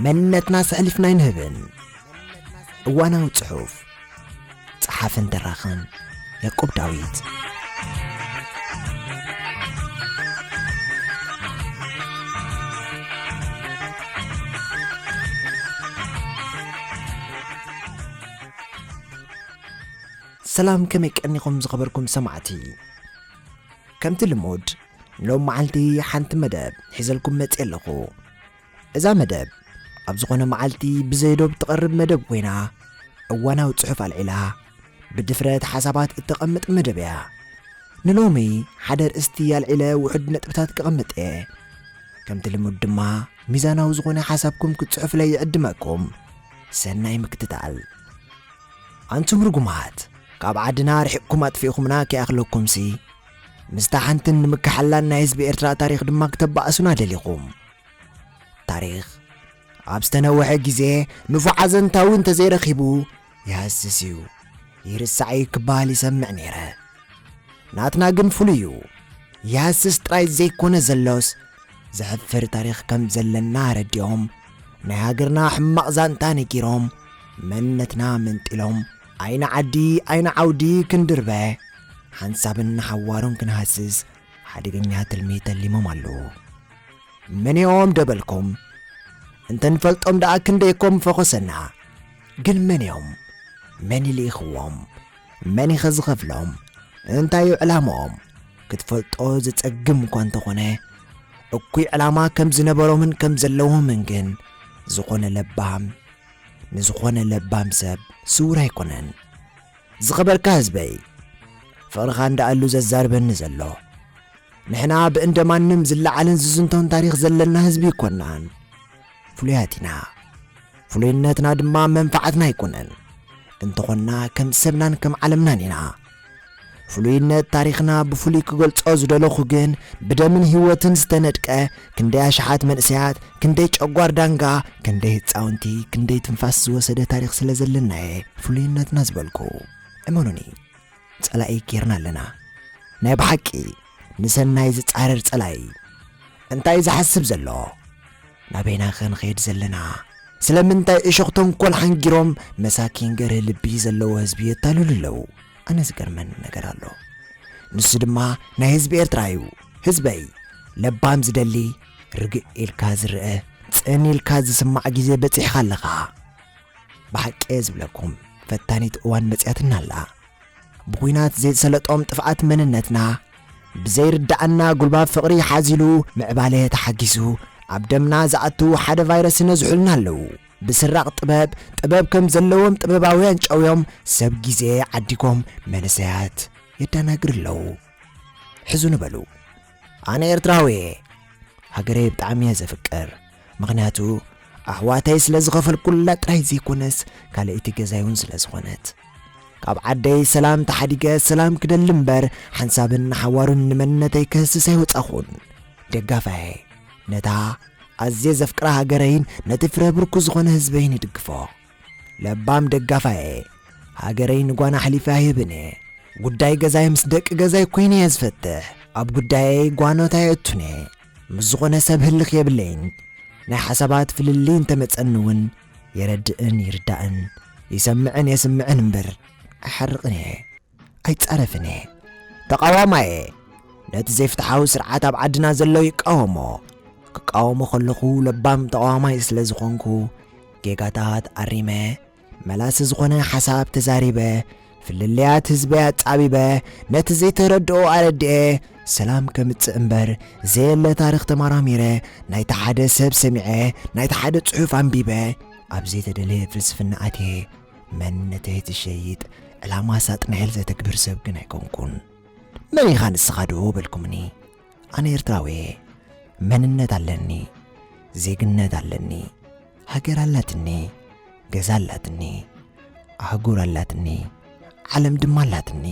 መንነትና ኣሕሊፍና ኣይንህብን። እዋናዊ ጽሑፍ፣ ጸሓፍን ተራኽን ያዕቆብ ዳዊት። ሰላም፣ ከመይ ቀኒኹም ዝኸበርኩም ሰማዕቲ? ከምቲ ልሙድ፣ ሎም መዓልቲ ሓንቲ መደብ ሒዘልኩም መጽየ ኣለኹ። እዛ መደብ ኣብ ዝኾነ መዓልቲ ብዘይ ዶብ ትቐርብ መደብ ኮይና፣ እዋናዊ ጽሑፍ ኣልዒላ ብድፍረት ሓሳባት እተቐምጥ መደብ እያ። ንሎሚ ሓደ ኣርእስቲ ኣልዒለ ውሑድ ነጥብታት ክቐምጥ እየ። ከምቲ ልሙድ ድማ ሚዛናዊ ዝኾነ ሓሳብኩም ክትጽሑፍለይ ይዕድመኩም። ሰናይ ምክትታል። ኣንቱም ርጉማት፣ ካብ ዓድና ርሒቕኩም ኣጥፊእኹምና ከይኣኽለኩምሲ፣ ምስታ ሓንትን ንምክሓላን ናይ ህዝቢ ኤርትራ ታሪኽ ድማ ክተባእሱና ደሊኹም። ታሪኽ ኣብ ዝተነውሐ ግዜ ንፉዕ ኣዘንታዊ እንተዘይረኺቡ ይሃስስ እዩ፣ ይርሳዕ እዩ ክበሃል ይሰምዕ ነይረ። ናትና ግን ፍሉይ እዩ። ይሃስስ ጥራይ ዘይኮነ ዘሎስ፣ ዘሕፍር ታሪኽ ከም ዘለና ኣረዲኦም፣ ናይ ሃገርና ሕማቕ ዛንታ ነጊሮም፣ መንነትና መንጢሎም፣ ኣይኒ ዓዲ ኣይኒ ዓውዲ ክንድርበ፣ ሓንሳብን ንሓዋሩን ክንሃስስ ሓደገኛ ትልሚ ተሊሞም ኣለዉ። መን እዮም ደበልኩም? እንተ ንፈልጦም ደኣ ክንደይ እኮ ምፈኾሰና። ግን መን እዮም? መን ይልኢኽዎም? መን ይኸ ዝኸፍሎም? እንታይ እዩ ዕላምኦም? ክትፈልጦ ዘጸግም እኳ እንተኾነ፣ እኩይ ዕላማ ከም ዝነበሮምን ከም ዘለዎምን ግን ዝኾነ ለባም፣ ንዝኾነ ለባም ሰብ ስዉር ኣይኮነን። ዝኸበርካ ህዝበይ፣ ፍቕርኻ እንዳኣሉ ዘዛርበኒ ዘሎ፣ ንሕና ብእንደ ማንም ዝለዓልን ዝዝንቶን ታሪኽ ዘለና ህዝቢ ኣይኮናን። ፍሉያት ኢና። ፍሉይነትና ድማ መንፍዓትና ኣይኮነን። እንተኾንና ከም ሰብናን ከም ዓለምናን ኢና። ፍሉይነት ታሪኽና ብፍሉይ ክገልጾ ዝደለኹ ግን፣ ብደምን ህይወትን ዝተነድቀ፣ ክንደይ ኣሽሓት መንእሰያት፣ ክንደይ ጨጓር ዳንጋ፣ ክንደይ ህጻውንቲ፣ ክንደይ ትንፋስ ዝወሰደ ታሪኽ ስለ ዘለና'የ ፍሉይነትና ዝበልኩ። እመኑኒ፣ ጸላኢ ጌርና ኣለና። ናይ ብሓቂ ንሰናይ ዝጻረር ጸላኢ። እንታይ ዝሓስብ ዘሎ? ናበይና ኸ ንኸይድ ዘለና? ስለምንታይ እሾኽ ተንኮል ሓንጊሮም መሳኪን ገርህ ልቢ ዘለዎ ህዝቢ የታልሉ ኣለዉ? ኣነ ዝገርመኒ ነገር ኣሎ። ንሱ ድማ ናይ ህዝቢ ኤርትራ እዩ። ህዝበይ፣ ለባም ዝደሊ፣ ርግእ ኢልካ ዝርአ፣ ጽን ኢልካ ዝስማዕ ግዜ በጺሕካ ኣለኻ። ብሓቂ እየ ዝብለኩም፣ ፈታኒት እዋን መጺኣትና ኣላ። ብኹናት ዘይሰለጦም ጥፍኣት መንነትና፣ ብዘይርድኣና ጉልባብ ፍቕሪ ሓዚሉ ምዕባለ ተሓጊሱ ኣብ ደምና ዝኣቱ ሓደ ቫይረስ ይነዝሑልና ኣለዉ። ብስራቕ ጥበብ፣ ጥበብ ከም ዘለዎም ጥበባውያን ጨውዮም ሰብ ግዜ ዓዲጎም መንእሰያት የደናግሩ ኣለዉ። ሕዙ ንበሉ። ኣነ ኤርትራዊ እየ። ሃገረይ ብጣዕሚ እየ ዘፍቅር። ምኽንያቱ ኣሕዋተይ ስለ ዝኸፈልኩላ ጥራይ ዘይኮነስ ካልኣይቲ ገዛይ እውን ስለ ዝኾነት። ካብ ዓደይ ሰላም ተሓዲገ ሰላም ክደሊ እምበር ሓንሳብን ንሓዋሩን ንመንነተይ ክህስስ ኣይወጻኹን። ደጋፋየ ነታ ኣዝየ ዘፍቅራ ሃገረይን ነቲ ፍረ ብርኩ ዝኾነ ህዝበይን ይድግፎ። ለባም ደጋፋየ ሃገረይ ንጓና ኣሕሊፈ ኣይህብን እየ። ጉዳይ ገዛይ ምስ ደቂ ገዛይ ኮይነ እየ ዝፈትሕ። ኣብ ጉዳየይ ጓኖት ኣየእቱን እየ። ምስ ዝኾነ ሰብ ህልኽ የብለይን። ናይ ሓሳባት ፍልልይ እንተመጸኒ እውን የረድእን ይርዳእን፣ ይሰምዕን የስምዕን እምበር ኣይሓርቕን እየ። ኣይጻረፍን እየ። ተቓዋማይ እየ። ነቲ ዘይፍትሓዊ ስርዓት ኣብ ዓድና ዘሎ ይቃወሞ። ክቃወሞ ከለኹ ለባም ተቓዋማይ ስለ ዝኾንኩ፣ ጌጋታት ኣሪመ፣ መላሲ ዝኾነ ሓሳብ ተዛሪበ፣ ፍልልያት ህዝበይ ኣጻቢበ፣ ነቲ ዘይተረድኦ ኣረዲኤ፣ ሰላም ከምጽእ እምበር፣ ዘየለ ታሪኽ ተመራሚረ፣ ናይቲ ሓደ ሰብ ሰሚዐ፣ ናይቲ ሓደ ጽሑፍ ኣንቢበ፣ ኣብ ዘይተደለየ ፍልስፍና ኣትየ፣ መንነተይ ዝሸይጥ፣ ዕላማ ሳጥናኤል ዘተግብር ሰብ ግን ኣይኮንኩን። መን ኢኻ ንስኻ ዶ በልኩምኒ? ኣነ ኤርትራዊ እየ። መንነት ኣለኒ። ዜግነት ኣለኒ። ሃገር ኣላትኒ። ገዛ ኣላትኒ። ኣህጉር ኣላትኒ። ዓለም ድማ ኣላትኒ።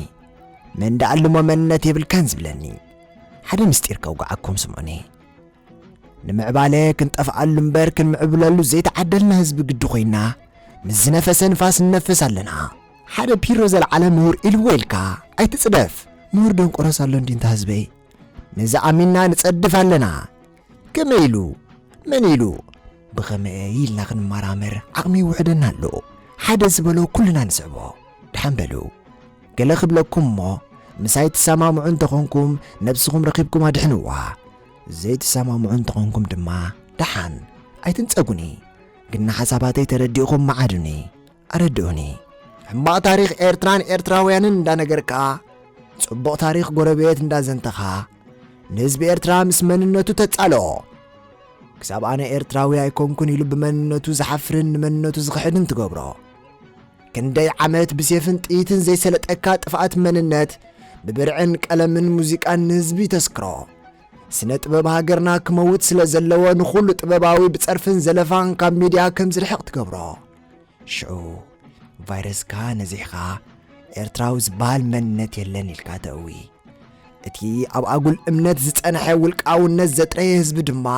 መን ደኣ ኣልሞ መንነት የብልካን ዝብለኒ? ሓደ ምስጢር ከውግዓኩም ስምዑኒ። ንምዕባለ ክንጠፍኣሉ እምበር ክንምዕብለሉ ዘይተዓደልና ህዝቢ ግዲ ኮይና፣ ምስ ዝነፈሰ ንፋስ ንነፍስ ኣለና። ሓደ ፒሮ ዘለዓለ ምሁር ኢልዎ ኢልካ ኣይትጽደፍ። ምሁር ደንቆሮስ ኣሎ እንዲ እንታ ህዝበይ? ነዚ ኣሚንና ንጸድፍ ኣለና። ከመይ ኢሉ? መን ኢሉ? ብኸመይ ኢልና ክንመራመር ዓቕሚ ይውሕደና ኣሎ? ሓደ ዝበሎ ኩልና ንስዕቦ። ደሓን በሉ። ገለ ክብለኩም እሞ፣ ምሳይ ትሰማምዑ እንተኾንኩም ነብስኹም ረኺብኩም ኣድሕንዋ። ዘይትሰማምዑ እንተኾንኩም ድማ ደሓን ኣይትንጸጉኒ። ግን ንሓሳባተይ ተረዲእኹም መዓዱኒ፣ ኣረድኡኒ። ሕማቕ ታሪኽ ኤርትራን ኤርትራውያንን እንዳነገርካ፣ ጽቡቕ ታሪኽ ጎረቤት እንዳዘንተኻ፣ ንህዝቢ ኤርትራ ምስ መንነቱ ተጻልኦ። ክሳብ ኣነ ኤርትራዊ ኣይኮንኩን ኢሉ ብመንነቱ ዝሓፍርን ንመንነቱ ዝኽሕድን ትገብሮ። ክንደይ ዓመት ብሴፍን ጥይትን ዘይሰለጠካ ጥፍኣት መንነት፣ ብብርዕን ቀለምን ሙዚቃን ንህዝቢ ተስክሮ። ስነ ጥበብ ሃገርና ክመውት ስለ ዘለዎ ንኹሉ ጥበባዊ ብጸርፍን ዘለፋን ካብ ሚድያ ከም ዝርሕቕ ትገብሮ። ሽዑ ቫይረስካ ነዚሕካ ኤርትራዊ ዝበሃል መንነት የለን ኢልካ ተእዊ። እቲ ኣብ ኣጉል እምነት ዝጸንሐ ውልቃውነት ዘጥረየ ህዝቢ ድማ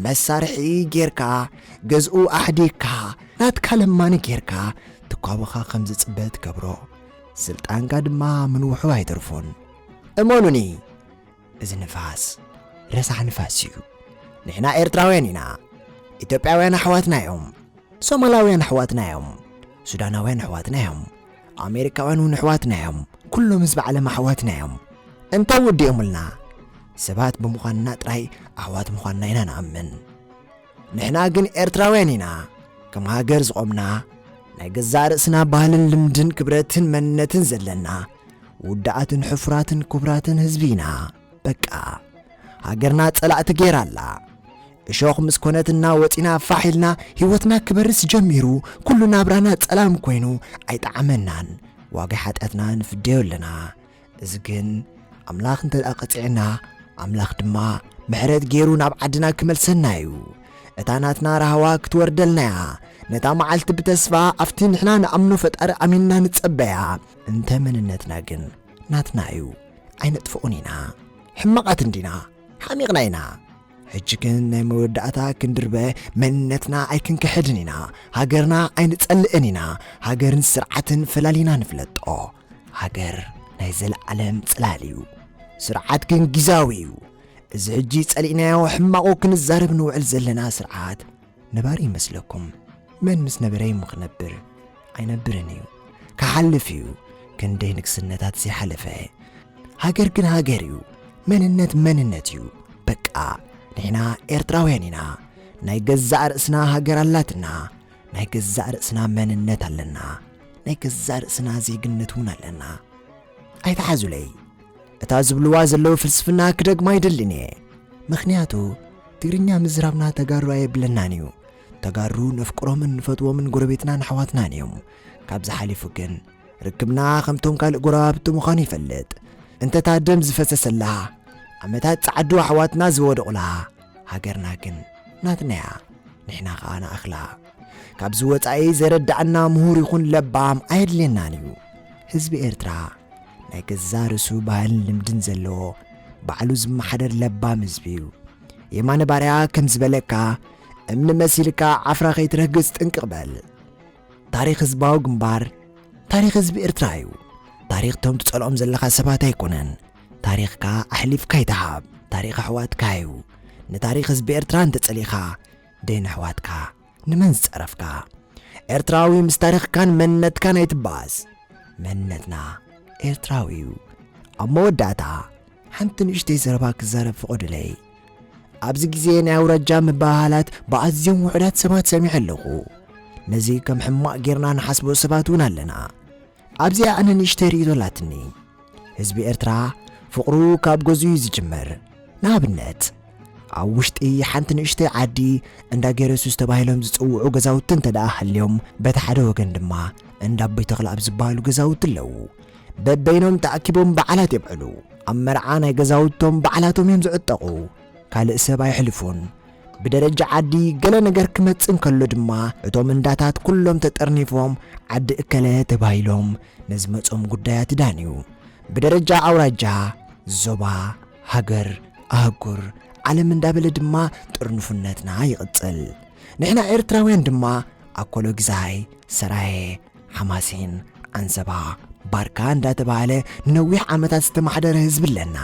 መሳርሒ ጌርካ፣ ገዝኡ ኣሕዲግካ፣ ናትካ ለማኒ ጌርካ ትኳቦኻ ከም ዝጽበ ትገብሮ። ስልጣንካ ድማ ምንውሑ ኣይተርፎን። እመኑኒ፣ እዚ ንፋስ ረሳሕ ንፋስ እዩ። ንሕና ኤርትራውያን ኢና። ኢትዮጵያውያን ኣሕዋትና እዮም። ሶማላውያን ኣሕዋትና እዮም። ሱዳናውያን ኣሕዋትና እዮም። ኣሜሪካውያን እውን ኣሕዋትና እዮም። ኩሎም ህዝቢ ዓለም ኣሕዋትና እዮም። እንታይ ወዲኦምልና? ሰባት ብምዃንና ጥራይ ኣሕዋት ምዃንና ኢና ንኣምን። ንሕና ግን ኤርትራውያን ኢና። ከም ሃገር ዝቖምና፣ ናይ ገዛእ ርእስና ባህልን ልምድን ክብረትን መንነትን ዘለና፣ ውዳኣትን ሕፉራትን ክቡራትን ህዝቢ ኢና። በቃ፣ ሃገርና ጸላእቲ ጌራ ኣላ። እሾኽ ምስ ኮነትና ወጺና ፋሕ ኢልና ህይወትና ክበርስ ጀሚሩ፣ ኩሉ ናብራና ጸላም ኮይኑ ኣይጠዓመናን። ዋጋ ሓጢኣትና ንፍደዮ ኣለና። እዚ ግን ኣምላኽ እንተ ደኣ ቀጺዕና፣ ኣምላኽ ድማ ምሕረት ገይሩ ናብ ዓድና ክመልሰና እዩ። እታ ናትና ራህዋ ክትወርደልና እያ። ነታ መዓልቲ ብተስፋ ኣብቲ ንሕና ንኣምኖ ፈጣሪ ኣሚንና ንጸበያ። እንተ መንነትና ግን ናትና እዩ። ኣይነጥፍኦን ኢና። ሕማቓት እንዲና፣ ሓሚቕና ኢና። ሕጂ ግን ናይ መወዳእታ ክንድርበ መንነትና ኣይክንክሕድን ኢና። ሃገርና ኣይንጸልእን ኢና። ሃገርን ስርዓትን ፈላሊና ንፍለጦ። ሃገር ናይ ዘለዓለም ጽላል እዩ። ስርዓት ግን ጊዛዊ እዩ። እዚ ሕጂ ጸሊእናዮ ሕማቑ ክንዛረብ ንውዕል ዘለና ስርዓት ነባሪ ይመስለኩም? መን ምስ ነበረ እዩ ክነብር? ኣይነብርን እዩ። ክሓልፍ እዩ። ክንደይ ንግስነታት ዘይሓለፈ። ሃገር ግን ሃገር እዩ። መንነት መንነት እዩ። በቃ፣ ንሕና ኤርትራውያን ኢና። ናይ ገዛእ ርእስና ሃገር ኣላትና። ናይ ገዛእ ርእስና መንነት ኣለና። ናይ ገዛእ ርእስና ዜግነት እውን ኣለና። ኣይትሓዙለይ። እታ ዝብልዋ ዘለዉ ፍልስፍና ክደግማ ኣይደልን እየ። ምኽንያቱ፣ ትግርኛ ምዝራብና ተጋሩ ኣየብለናን እዩ። ተጋሩ ነፍቅሮምን ንፈትዎምን ጎረቤትናን ኣሕዋትናን እዮም። ካብዚ ሓሊፉ ግን፣ ርክብና ከምቶም ካልእ ጎረባብቲ ምዃኑ ይፈልጥ። እንተ እታ ደም ዝፈሰሰላ፣ ዓመታት ጸዓዱ ኣሕዋትና ዝወደቑላ፣ ሃገርና ግን ናትና እያ። ንሕና ኸኣ ንኣኽላ። ካብዚ ወጻኢ ዘረዳእና ምሁር ይኹን ለባም ኣየድልየናን እዩ። ህዝቢ ኤርትራ ናይ ገዛእ ርእሱ ባህልን ልምድን ዘለዎ፣ ባዕሉ ዝመሓደር ለባም ህዝቢ እዩ። የማነ ባርያ ከም ዝበለካ፣ እምኒ መሲልካ ዓፍራ ከይትረግጽ ጥንቅቕ በል። ታሪኽ ህዝባዊ ግንባር፣ ታሪኽ ህዝቢ ኤርትራ እዩ። ታሪኽ እቶም ትጸልኦም ዘለኻ ሰባት ኣይኮነን። ታሪኽካ ኣሕሊፍካ ኣይትሃብ። ታሪኽ ኣሕዋትካ እዩ። ንታሪኽ ህዝቢ ኤርትራ እንተጸሊእኻ፣ ደይን ኣሕዋትካ ንመን ዝጸረፍካ? ኤርትራዊ ምስ ታሪኽካን መንነትካን ኣይትባኣስ። መንነትና ኤርትራዊ እዩ። ኣብ መወዳእታ፣ ሓንቲ ንእሽተይ ዘረባ ክዛረብ ፍቐዱለይ። ኣብዚ ግዜ ናይ ኣውራጃ ምብህሃላት ብኣዝዮም ውሑዳት ሰባት ሰሚዐ ኣለኹ። ነዚ ከም ሕማቕ ጌርና ንሓስቦ ሰባት እውን ኣለና። ኣብዚኣ ኣነ ንእሽተይ ርእይቶ ኣላትኒ። ህዝቢ ኤርትራ ፍቕሩ ካብ ገዝኡ እዩ ዝጅምር። ንኣብነት፣ ኣብ ውሽጢ ሓንቲ ንእሽተይ ዓዲ እንዳ ገረሱስ ተባሂሎም ዝጽውዑ ገዛውቲ እንተ ደኣ ሃልዮም፣ በቲ ሓደ ወገን ድማ እንዳ ኣቦይ ተኽለኣብ ዝበሃሉ ገዛውቲ ኣለዉ። በበይኖም ተኣኪቦም በዓላት የብዕሉ። ኣብ መርዓ ናይ ገዛውቶም በዓላቶም እዮም ዝዕጠቑ። ካልእ ሰብ ኣይሕልፉን። ብደረጃ ዓዲ ገለ ነገር ክመጽእ እንከሎ ድማ፣ እቶም እንዳታት ኩሎም ተጠርኒፎም ዓዲ እከለ ተባሂሎም ንዝመጾም ጉዳያት ይዳንዩ። ብደረጃ ኣውራጃ፣ ዞባ፣ ሃገር፣ ኣህጉር፣ ዓለም እንዳበለ ድማ ጥርንፉነትና ይቕጽል። ንሕና ኤርትራውያን ድማ ኣኮሎግዛይ፣ ሰራየ፣ ሓማሴን፣ ዓንሰባ፣ ባርካ እንዳተባሃለ ንነዊሕ ዓመታት ዝተማሕደረ ህዝቢ ኣለና።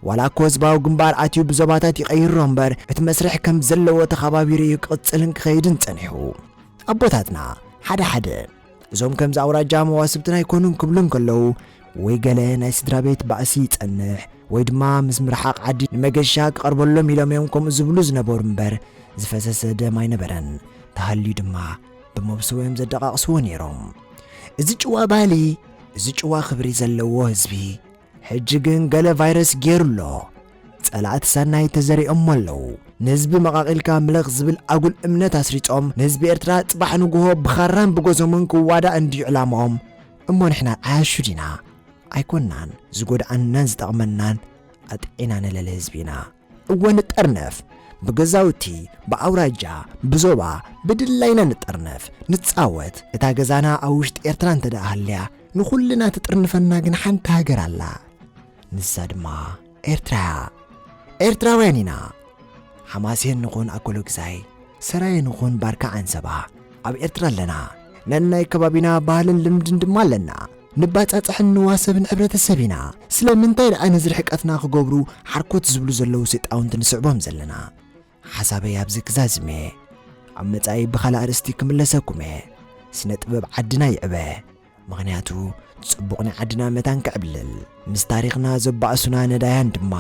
ዋላ እኮ ህዝባዊ ግንባር ኣትዩ ብዞባታት ይቐይሮ እምበር፣ እቲ መስርሕ ከም ዘለዎ ተኸባቢሩ እዩ ክቕጽልን ክኸይድን ጸኒሑ። ኣቦታትና ሓደ ሓደ እዞም ከምዚ ኣውራጃ መዋስብትና ኣይኮኑን ክብሉ እንከለዉ፣ ወይ ገለ ናይ ስድራ ቤት ባእሲ ይጸንሕ፣ ወይ ድማ ምስ ምርሓቕ ዓዲ ንመገሻ ክቐርበሎም ኢሎም እዮም ከምኡ ዝብሉ ዝነበሩ እምበር፣ ዝፈሰሰ ደም ኣይነበረን። ተሃልዩ ድማ ብመብስዎ እዮም ዘደቓቕስዎ ነይሮም። እዚ ጭዋ ባህሊ፣ እዚ ጭዋ ክብሪ ዘለዎ ህዝቢ፣ ሕጂ ግን ገለ ቫይረስ ገይሩ ኣሎ። ጸላእቲ ሰናይ ተዘሪኦሞ ኣለዉ። ንህዝቢ መቓቒልካ ምለኽ ዝብል ኣጉል እምነት ኣስሪጾም፣ ንህዝቢ ኤርትራ ጽባሕ ንግሆ ብኻራን ብጎዞምን ክዋዳእ እንድዩ ዕላማኦም። እሞ ንሕና ዓያሹ ዲና? ኣይኮንናን። ዝጎድኣናን ዝጠቕመናን ኣጥዒና ንለሊ ህዝቢ ኢና። እወ ንጠርነፍ። ብገዛውቲ፣ ብኣውራጃ፣ ብዞባ፣ ብድላይና ንጠርነፍ፣ ንጻወት። እታ ገዛና ኣብ ውሽጢ ኤርትራ እንተ ደኣ ሃልያ፣ ንኹልና ትጥርንፈና ግን ሓንቲ ሃገር ኣላ። ንሳ ድማ ኤርትራ እያ። ኤርትራውያን ኢና። ሓማሴን ንኹን ኣኮሎግዛይ፣ ሰራየ ንኹን ባርካ ዓንሰባ፣ ኣብ ኤርትራ ኣለና። ነናይ ከባቢና ባህልን ልምድን ድማ ኣለና። ንባጻጻሕን ንዋሰብን ሕብረተሰብ ኢና። ስለምንታይ ደኣ ነዚ ርሕቀትና ክገብሩ ሓርኮት ዝብሉ ዘለዉ ሰይጣውንቲ ንስዕቦም ዘለና? ሓሳበይ ኣብዚ ክዛዝም እየ። ኣብ መጻኢ ብኻልእ ኣርእስቲ ክምለሰኩም እየ። ስነ ጥበብ ዓድና ይዕበ። ምኽንያቱ ጽቡቕ ናይ ዓድና መታን ክዕብልል፣ ምስ ታሪኽና ዘባእሱና ነዳያን ድማ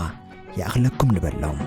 ይኣኽለኩም ንበሎም።